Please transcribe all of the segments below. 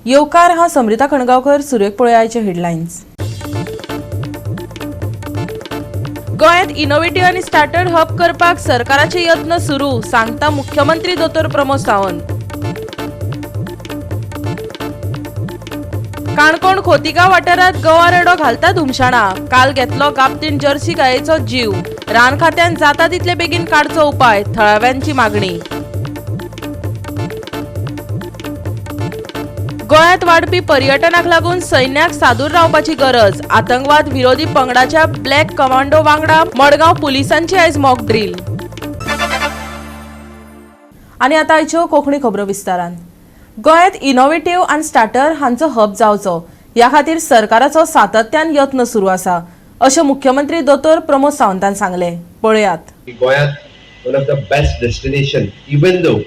येवकार. हांव समृता खणगांवकर. सुरवेक पळोवया हेडलायन्स. गोंयांत इनोव्हेटिव्ह आनी स्टार्टर हब करपाक सरकाराचे यत्न सुरू, सांगता मुख्यमंत्री दोतोर प्रमोद सावंत. काणकोण खोतिगांव वाठारांत गवा रेडो घालता धुमशाणा. काल घेतलो गाबतीण जर्सी गायेचो जीव. रान खात्यान जाता तितले बेगीन काडचो उपाय, थळाव्यांची मागणी. गोंयांत वाडपी पर्यटनाक लागून सैन्याक सादूर रावपाची गरज. आतंकवाद विरोधी पंगडाच्या ब्लॅक कमांडो वांगडा मडगांव पुलिसांची आयज मॉक ड्रील. आनी आतां आयच्यो कोंकणी खबरो विस्तारान. गोंयांत इनोव्हेटिव्ह आनी स्टार्टर हांचो हब जावचो ह्या खातीर सरकाराचो सातत्यान यत्न सुरू आसा, अशें मुख्यमंत्री दोतोर प्रमोद सावंतान सांगलें. पळयात. गोंयांत one of the best destination, even though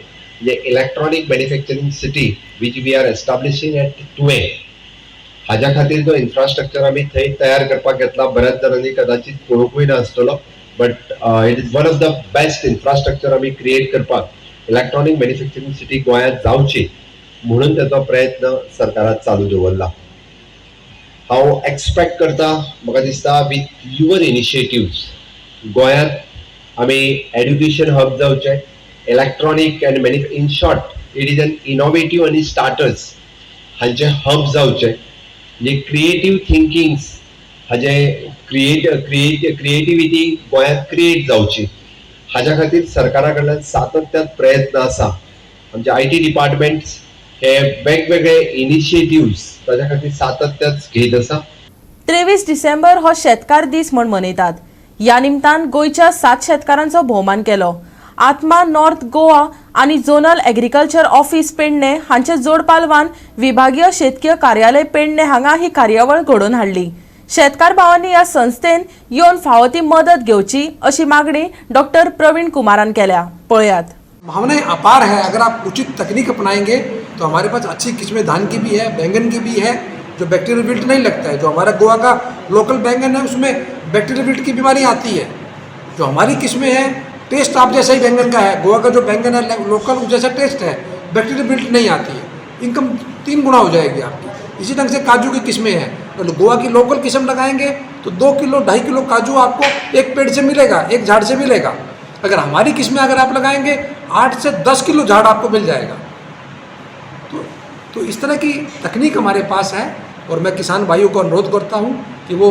म्हणजे electronic manufacturing city which we are establishing at Tuem, हाज्या खातीर जो इन्फ्रास्ट्रक्चर आमी थंय तयार करपाक घेतला, बऱ्याच जाणांनी कदाचित पळोवंकूय नासतलो, but it is one of the best infrastructure आमी क्रिएट करपाक, इलेक्ट्रॉनीक मॅन्युफॅक्चरींग सिटी गोंयांत जावची म्हणून तेचो प्रयत्न सरकारान चालू दवरला. हांव एक्सपेक्ट करता, म्हाका दिसता विथ your initiatives गोंयांत आमी एड्युकेशन हब जावचें, electronic and many, in short, it is an innovative आनी स्टार्टर्स हांचे हब जावचें, म्हणजे क्रिएटीव थिंकिंग्स हाजे क्रिएट क्रिएट क्रिएटिविटी गोंयांत क्रिएट जावची, हाज्या खातीर सरकारा कडल्यान सातत्यान प्रयत्न आसा. आमचे IT departments हे वेगवेगळे इनिशिएटिव्स ताज्या खातीर सातत्यान घेत आसा. 23 डिसेंबर हो शेतकार दीस म्हूण मनयतात. ह्या निमतान गोंयच्या सात शेतकारांचो भोवमान केलो. आत्मा नॉर्थ गोवा आनी झोनल एग्रीकल्चर ऑफिस पेडणे हांचे जोड पालवान विभागीय शेतकीय कार्यालय पेडणे हांगा ही कार्यावळ घडोवन हाडली. शेतकार भावांनी ह्या संस्थेन येवन फावो ती मदत घेवची, अशी मागणी डॉक्टर प्रवीण कुमारान केल्या. पळयात. भावनाएं अपार है. अगर आप उचित तकनीक अपनाएंगे तो हमारे पास अच्छी किस्में धान की भी है, बैंगन की भी है, जो बैक्टीरियल विल्ट नहीं लगता है. जो हमारा गोवा का लोकल बैंगन है, उसमें बैक्टीरियल विल्ट की बीमारी आती है. जो हमारी किस्में हैं, टेस्ट आप जैसा ही बैंगन का है. गोवा का जो बैंगन है लोकल, उस जैसा टेस्ट है, बैक्टीरियल विल्ट नहीं आती है. इनकम 3 गुना हो जाएगी आपकी. इसी ढंग से काजू की किस्में हैं, तो गोवा की लोकल किस्म लगाएंगे तो 2 किलो, 2.5 किलो काजू आपको एक पेड़ से मिलेगा, एक झाड़ से मिलेगा. अगर हमारी किस्में अगर आप लगाएंगे, 8 से 10 किलो झाड़ आपको मिल जाएगा. तो इस तरह की तकनीक हमारे पास है और मैं किसान भाइयों को अनुरोध करता हूँ कि वो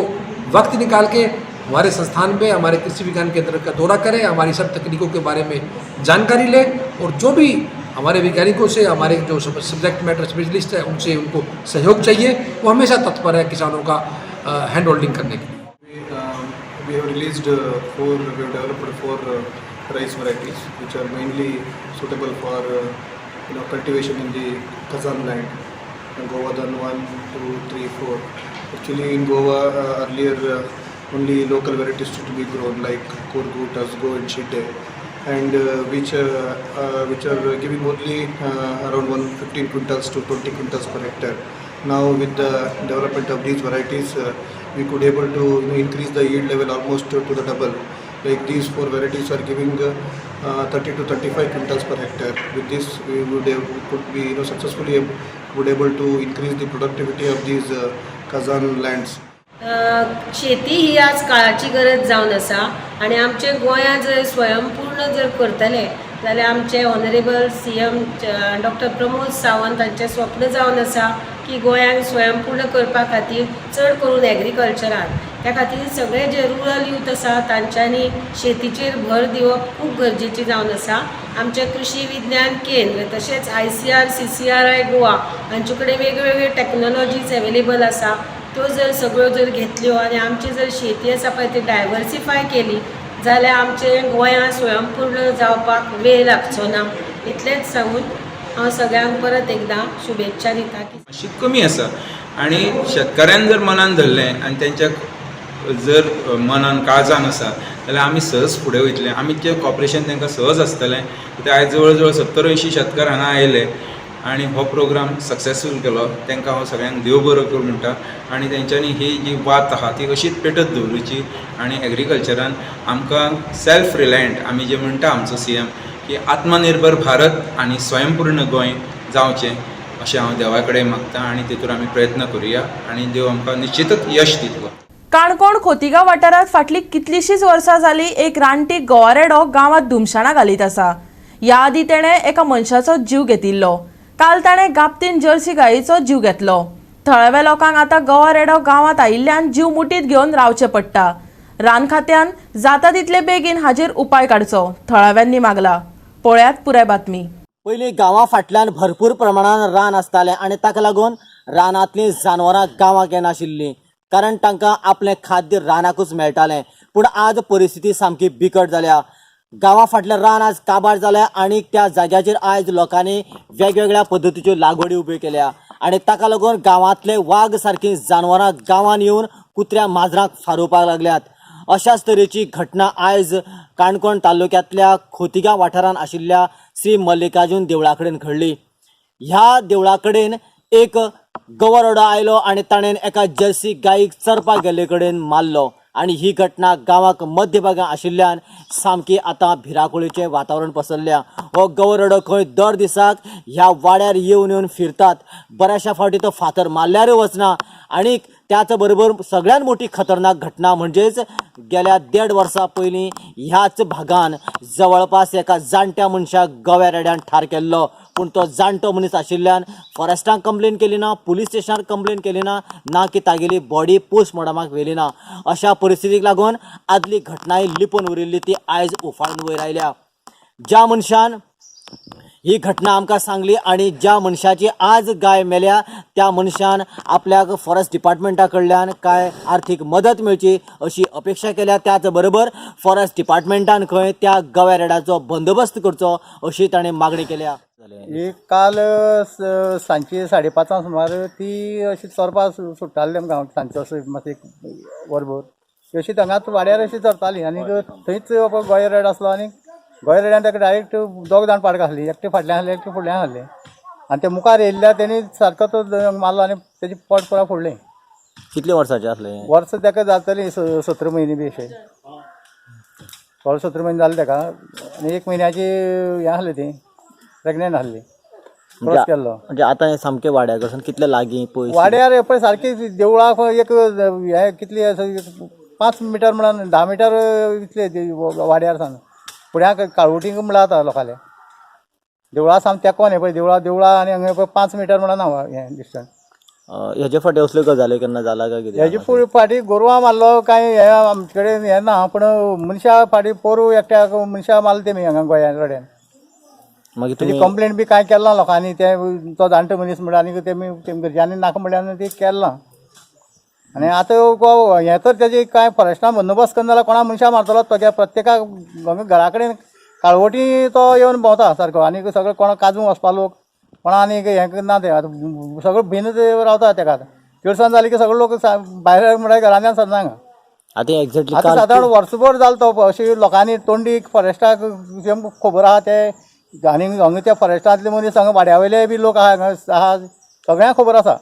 वक्त निकाल के हमारे संस्थान में, हमारे कृषि विज्ञान केंद्र का दौरा करें, हमारी सब तकनीकों के बारे में जानकारी लें और जो भी हमारे वैज्ञानिकों से, हमारे जो सब्जेक्ट मैटर स्पेशलिस्ट है, उनसे उनको सहयोग चाहिए, वो हमेशा तत्पर है किसानों का हैंड होल्डिंग करने के लिए. We have released four, we have developed four rice varieties which are mainly suitable for cultivation in the Khazan land. Govardhan 1, 2, 3, 4. Actually, in Goa earlier only local varieties to be grown like Kurgu, Tasgo and Shite, and which are giving only around 115 quintals to 20 quintals per hectare. Now with the development of these varieties, we could able to increase the yield level almost to the double. Like these four varieties are giving 30 to 35 quintals per hectare. With this, we could be successfully would able to increase the productivity of these Khazan lands. शेती ही आज काळाची गरज जावन आसा आनी आमचे गोंयांत जर स्वयंपूर्ण जर करतले जाल्यार आमचे honourable CM doctor Pramod Sawant हांचें स्वप्न जावन आसा की गोंयांक स्वयंपूर्ण करपा खातीर, चड करून एग्रीकल्चरान, त्या खातीर सगळे जे रुरल यूथ आसा तांच्यांनी शेतीचेर भर दिवप खूब गरजेचें जावन आसा. आमचें कृषी विज्ञान केंद्र तशेंच आयसीआर सीसीआरआय गोवा हांचे कडेन वेगवेगळे टॅक्नोलॉजीज एवेलेबल आसा. त्यो जर सगळ्यो जर घेतल्यो आनी आमची जर शेती आसा पळय ती डायवर्सिफाय केली जाल्यार आमचें गोंयांत स्वयंपूर्ण जावपाक वेळ लागचो ना. इतलेंच सांगून हांव सगळ्यांक परत एकदां शुभेच्छा दिता की मातशी कमी आसा आनी शेतकाऱ्यान जर मनान धरलें आनी तेंच्या जर मनान काळजान आसा जाल्यार आमी सहज फुडें वयतले. आमी तें कॉपरेशन तांकां सहज आसतलें, कित्याक आयज जवळ जवळ 70-80 शेतकार हांगा आयले आनी हो प्रोग्राम सक्सेसफूल केलो. तांकां हांव सगळ्यांक देव बरो करूं म्हणटा आनी तेंच्यांनी ही जी वात आहा ती अशीच पेटत दवरुची आनी एग्रीकल्चरान आमकां सेल्फ रिलायंट, आमी जे म्हणटा आमचो सीएम की आत्मनिर्भर भारत आनी स्वयंपूर्ण गोंय जावचें. अशें हांव देवा कडेन मागता आनी तेतूर आमी प्रयत्न करुया आनी देव आमकां निश्चितच यश दितलो. काणकोण खोतिगांव वाठारांत फाटलीं कितलींशींच वर्सां जालीं एक रानटी गोवारेडो गांवांत धुमशाणां घालीत आसा. ह्या आदीं तेणें एका मनशाचो जीव घेतिल्लो. काल ताणें गाबतीन जर्सी गायेचो जीव घेतलो. थळाव्या लोकांक आतां गोवारेडो गांवांत आयिल्ल्यान जीव मुठीत घेवन रावचें पडटा. रान खात्यान जाता तितले बेगीन हाजेर उपाय काडचो थळाव्यांनी मागला. पळयात पुराय बातमी. पयलीं गांवा फाटल्यान भरपूर प्रमाणान रान आसतालें आनी ताका लागून रानांतलीं जानवरां गांवाक येनाशिल्लीं, कारण तांकां आपलें खाद्य रानाकूच मेळटालें. पूण आज परिस्थिती सामकी बिकट जाल्या. गांवा फाटलें रान आज काबार जालें आनी त्या जाग्याचेर आयज लोकांनी वेगवेगळ्या पद्दतीच्यो लागवडी उब्यो केल्या आनी ताका लागून गांवांतले वाग सारकीं जानवरां गांवांत येवन कुत्र्या माजरांक फारोवपाक लागल्यात. अशाच तरेची घटना आयज काणकोण तालुक्यांतल्या खोतिगांव वाठारांत आशिल्ल्या श्री मल्लिकार्जून देवळा कडेन घडली. ह्या देवळा कडेन एक गवरडो आयलो आनी ताणें एका जर्सी गायीक चरपाक गेल्ले कडेन मारलो आनी ही घटना गांवाक मध्यभागां आशिल्ल्यान सामकी आतां भिराकुळीचें वातावरण पसरल्या. हो गवरडो खंय दर दिसाक ह्या वाड्यार येवन येवन फिरतात. बऱ्याचशा फावटी तो फातर मारल्यारूय वचना आनी त्याच बरोबर सगळ्यात मोठी खतरनाक घटना म्हणजेच गेल्या 1.5 वर्सां पयलीं ह्याच भागान जवळपास एका जाणट्या मनशाक गव्या रेड्यान ठार केल्लो. पूण तो जाणटो मनीस आशिल्ल्यान फॉरेस्टाक कंप्लेन केली ना, पुलीस स्टेशनार कंप्लेन केली ना, ना की तागेली बॉडी पोस्टमॉर्टमाक व्हेली ना. अशा परिस्थितीक लागून आदली घटनाय लिपून उरिल्ली ती आयज उफाळून वयर आयल्या. ज्या मनशान ही घटना आमकां सांगली आनी ज्या मनशाची आज गाय मेल्या त्या मनशान आपल्याक फॉरेस्ट डिपार्टमेंटा कडल्यान कांय आर्थीक मदत मेळची अशी अपेक्षा केल्या. त्याच बरोबर फॉरेस्ट डिपार्टमेंटान खंय त्या गव्या रेड्याचो बंदोबस्त करचो अशी ताणें मागणी केल्या. ही काल सांजची 5:30 सुमार ती अशी चरपा सुट्टाली आमकां सांजचो असो मातशें एक वरभर अशी हांगाच वाड्यार अशी चरताली आनी थंयच गोंय रेड आसलो आनी गोंय रेड्यान ताका डायरेक्ट दोग जाण पाडक आसली, एकटे फाटल्यान आसले एकटे फुडल्यान आसले आनी ते मुखार येयल्ल्या तेणी सारको तो मारलो आनी तेजी पोट पुरा फोडलें. कितले वर्साचें आसलें? वर्स ताका जातली 17 म्हयने बी अशें, 16-17 म्हयने जाले ताका आनी 1 म्हयन्याची हें आसलें ती प्रेग्नेंट आसली. क्रॉस केल्लो. म्हणजे आतां हें सामकें वाड्या कडसून कितले लागीं पयस? वाड्यार पळय सारकी देवळाक एक हें कितली आसा 5 मिटर म्हणून 10 मिटर इतले वाड्यार सावन फुड्याक काळवटींक म्हणल्यार जाता लोकांले. देवळा सामकें तेंकोन हें पळय देवळा देवळा आनी हांगा पळय 5 मिटर म्हणून ना हें डिस्टन्स. हेजे फाटी असल्यो गजाली केन्ना जाला काय कितें? हेजे फुडें फाटीं गोरवां मारलो कांय हें आमचे कडेन हें ना, पूण मनशां फाटीं पोरूं एकट्याक मनशां मारले तेमी हांगा गोंयान रड्यान. मागीर तेजी कंप्लेन बी कांय केल्ला लोकांनी, ते तो जाणटो मनीस म्हणल्यार आनी तेमी घरच्यांनी नाका म्हणल्यार ती केल्लां. आनी आतां हें तर तेजी कांय फॉरेस्टान बंदोबस्त करना जाल्यार कोणा मनशां मारतलो तो प्रत्येकाक घरा कडेन काळवटी तो येवन भोंवता सारको आनी सगळें कोणा काजूंक वचपा लोक कोणा आनी हें ना तें आतां सगळें भिन्न रावता तेका. आतां तिळसांज जाली की सगळे लोक भायर म्हणल्यार घरांतल्यान सरना हांगा. आतां एक्झॅक्टली आतां सादारण वर्सभर जालो तो अशी लोकांनी तोंडी फॉरेस्टाक खबर आहा ते आनी हांगा त्या फॉरेस्टांतले मनीस हांगा वाड्या वयले बी लोक आहा हांगा आहा सगळ्यांक खबर आसा.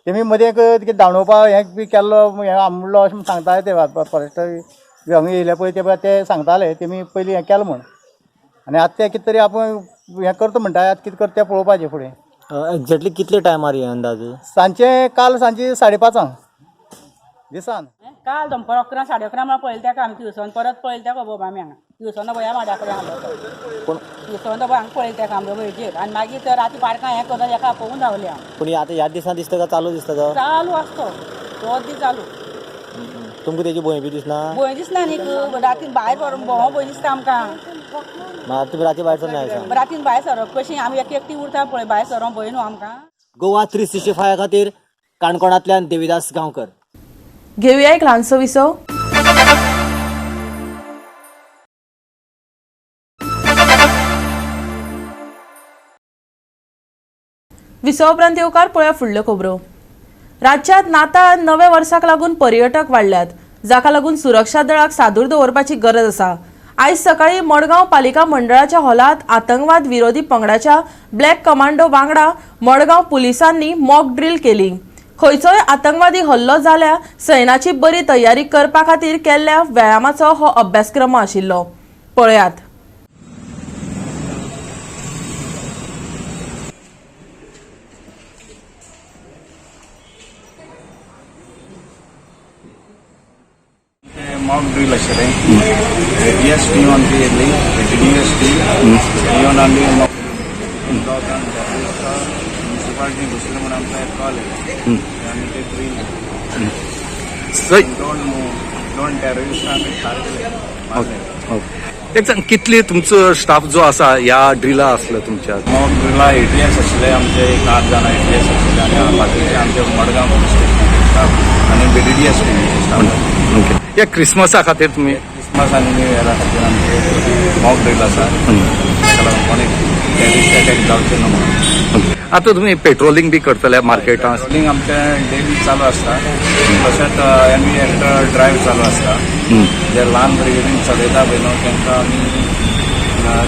तेमी मदीं एक कितें धांवडोवपा हें बी केल्लो हें आमलो अशें म्हूण सांगताले ते फॉरेस्ट हांगा येयले पळय ते ते सांगताले तेमी पयलीं हें केलें म्हूण. आनी आतां तें कितें तरी आपूण हें करता म्हणटा, आतां कितें करता तें पळोवपाचें फुडें. एक्झॅक्टली कितले टायमार हें अंदाज? सांजचें काल सांजची 5:30 दिसान. काल दनपार 11 साडे 11 म्हळ्यार पळयलें तेका आमी तिवसान परत पळयलें तेका बाबा आमी हांगा तिवसान पळय माड्या कडेन हाडलो तिवसान पळय हांगा पळयलें तेका आमगे वयचेर आनी मागीर ते राती पाडकां हें करून एका आपोवन धांवले हांव. पूण आतां ह्या दिसान दिसता काय चालू दिसता तो? चालू आसता तो दीस चालू. तुमकां तेजी भंय बी दिसना? भंय दिसना न्ही, रातीन भायर भोंवो भंय दिसता आमकां. मागीर तुमी राती भायर सरना? रातीन भायर सरप कशीं आमी एक एकटी उरता पळय भायर सरोंक भंय न्हू आमकां. गोवा 365 खातीर काणकोणांतल्यान देविदास गांवकर. घेऊया एक ल्हानसो विसव. विसव उपरांत येवकार पळया फुडल्यो खबरो. राज्यांत नाताळ नव्या वर्साक लागून पर्यटक वाडल्यात, जाका लागून सुरक्षा दळाक सादूर दवरपाची गरज आसा. आयज सकाळी मडगांव पालिका मंडळाच्या हॉलांत आतंकवाद विरोधी पंगडाच्या ब्लॅक कमांडो वांगडा मडगांव पुलिसांनी मॉक ड्रील केली. खंयचोय आतंकवादी हल्लो जाल्यार सैन्याची बरी तयारी करपा खातीर केल्ल्या व्यायामाचो हो अभ्यासक्रम आशिल्लो. पळयात. मॉक ड्रील आशिल्लें. एटीएस टीम आमची येयल्ली, बीडीडीएस टीम येवन आमी म्युनिसिपालिटी घुसले म्हूण आमकां एक कॉल येयलो आनी ते ड्रील दोन दोन टेररिस्ट आमी ठार केले, मारले. ओके, एक सांग, कितले तुमचो स्टाफ जो आसा ह्या ड्रिला आसलो तुमच्या? मॉक ड्रिला एटीएस आशिल्ले आमचे, एक आठ जाणां एटीएस आशिल्ले आनी बाकीचे आमचे मडगांव पुलीस स्टेशनाचे स्टाफ आनी बीडीडीएस टिमीचे स्टाफ. ओके, ह्या क्रिसमसा खातीर तुमी? क्रिसमस आनी न्यू इयरा खातीर आमचे मॉक ड्रील आसा. ताका लागून कोणी टेररिस्ट अटॅक जावचे न्हू म्हणून. आतां तुमी पेट्रोलिंग बी करतले मार्केटान? पेट्रोलिंग आमचें डेली चालू आसता. तशेंच एमी एक्टर ड्रायव्ह चालू आसता. जे ल्हान भुरगे बीन चलयता पळय न्हू, तांकां आमी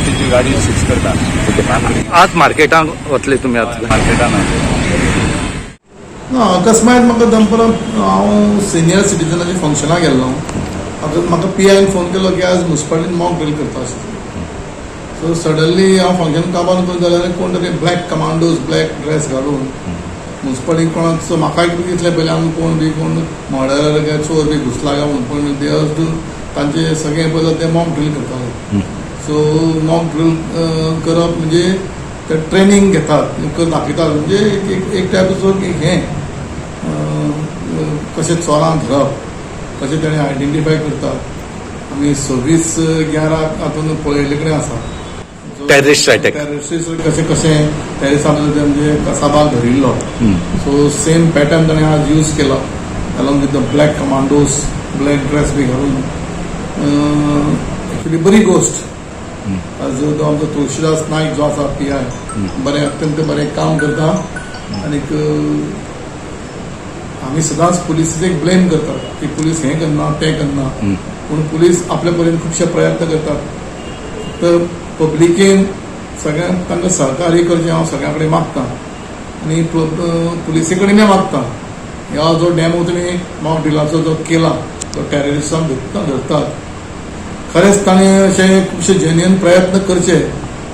तेची गाडी सीज करता, ल्हान भुरगीं. आज मार्केटान वतले तुमी आतां? मार्केटान. ना, अकस्मात म्हाका दनपरां, हांव सिनियर सिटीजनाच्या फंक्शनाक गेल्लो. आतां म्हाका पीआयन फोन केलो की आज मुन्सिपालिटीन मॉक ड्रील करता अशें. सो सडनली हांव फंक्शन काबार करून जाल्यार कोण तरी ब्लॅक कमांडोज, ब्लॅक ड्रेस घालून मुन्सिपालिटीन कोणाक, म्हाका कितें दिसलें पयलीं आमी कोण बी कोण मर्डर काय चोर बी घुसला काय म्हणून. पूण दे तांचे सगळें पळयता, ते मॉक ड्रील करताले. सो मॉक ड्रील करप म्हणजे ते ट्रेनींग घेतात, दाखयतात, म्हणजे एक एक टायपाचो एक हें कशें चोरांक धरप, कशें ताणें आयडेंटिफाय करतात. आमी 26/11 हातून पळयल्ले कडेन आसा. Terrorist attack. Terrorist कशें कशें टेररिस्टां म्हणजे कसाबाक धरिल्लो. सो सेम पॅटर्न ताणें आज यूज केलो along with the black commandos, black dress बी घालून. एक्चुली बरी गोश्ट. आज जो आमचो तुळशीदास नायक जो आसा पीआय, बरें, अत्यंत बरें काम करता. आनीक आमी सदांच पुलिसेक ब्लेम करतात की पुलीस हें करना, तें करना, पूण पुलीस आपल्या परीन खुबशे प्रयत्न करतात. तर पब्लिकेन सगळ्यांक तांकां सहकार्य करचें हांव सगळ्यां कडेन मागता आनी पुलिसे कडेनय मागता. ह्या जो डेमो तुमी मॉक ड्रिलाचो जो केला, तो टेररिस्टांक धरतात, खरेंच ताणें अशे खुबशे जेन्युइन प्रयत्न करचे.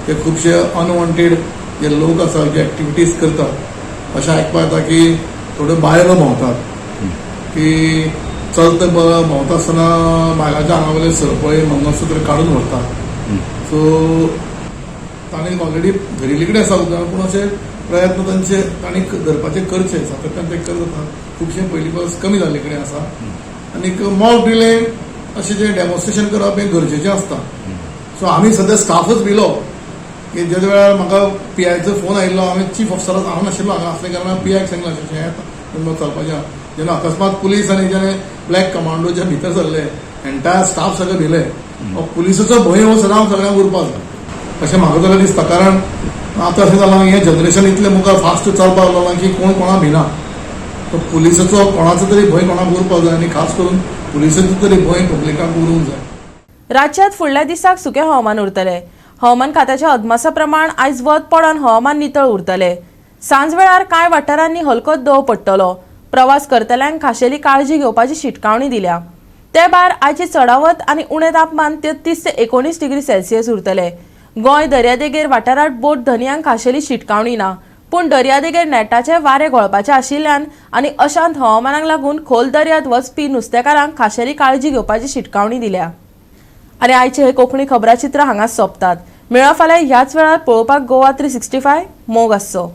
ते खुबशे अनवॉन्टेड जे लोक आसा, जे एक्टिविटीज करतात, अशें आयकपाक येता की थोड्यो बायलो भोंवतात की चलत भोंवता आसतना बायलांच्या आंगा वयले सरपळी, मंगळसूत्र काडून व्हरतात. सो ताणें ऑलरेडी धरिल्ले कडेन आसा उदाहरण, पूण अशे प्रयत्न तांचे तांणी धरपाचे करचे, सातत्यान ते करत आसा. खुबशे पयलीं परस कमी जाल्ले कडेन आसा. आनीक मॉक ड्रिल अशें जें डेमॉन्स्ट्रेशन करप हें गरजेचें आसता. सो आमी सद्या स्टाफच भिलो की ज्या वेळार म्हाका पीआयचो फोन आयिल्लो, हांवें चीफ ऑफिसराक, हांव नाशिल्लो हांगा आसले कारणान पीआयक सांगलें अशें हें चलपाचें आहा. जेन्ना अकस्मात पुलीस आनी जेन्ना ब्लॅक कमांडो जे भितर सरले, एंटायर स्टाफ सगळे भिले. हो पुलिसाचो भंय हो सदांच सगळ्यांक उरपाक जाय अशें म्हाका जाल्यार दिसता. कारण आतां अशें जालां, हें जनरेशन इतलें मुखार फास्ट चलपाक लागलां की कोण कोणाक भिना. तो पुलिसाचो कोणाचो तरी भंय कोणाक उरपाक जाय आनी खास करून पुलिसाचो तरी भंय पब्लिकाक उरूंक जाय. राज्यात फुडल्या दिसाक सुकें हवामान उरतलें. हवामान खात्याच्या अदमासा प्रमाण आयज वत पडून हवामान नितळ उरतलें. सांजवेळार कांय वाठारांनी हलकोच दव पडटलो. प्रवास करतल्यांक खाशेली काळजी घेवपाची शिटकावणी दिल्या. ते भायर आयची चडावत आनी उणें तापमान 33 ते 19 डिग्री सेल्सियस उरतलें. गोंय दर्यादेगेर वाठारांत बोट धनयांक खाशेली शिटकावणी ना, पूण दर्यादेगेर नेटाचे वारे घोळपाचे आशिल्ल्यान आनी अशांत हवामानाक लागून खोल दर्यांत वचपी नुस्तेकारांक खाशेली काळजी घेवपाची शिटकावणी दिल्या. आनी आयचे हे कोंकणी खबराचित्र हांगाच सोंपतात. मेळा फाल्यां ह्याच वेळार पळोवपाक गोवा 365. मोग आसचो.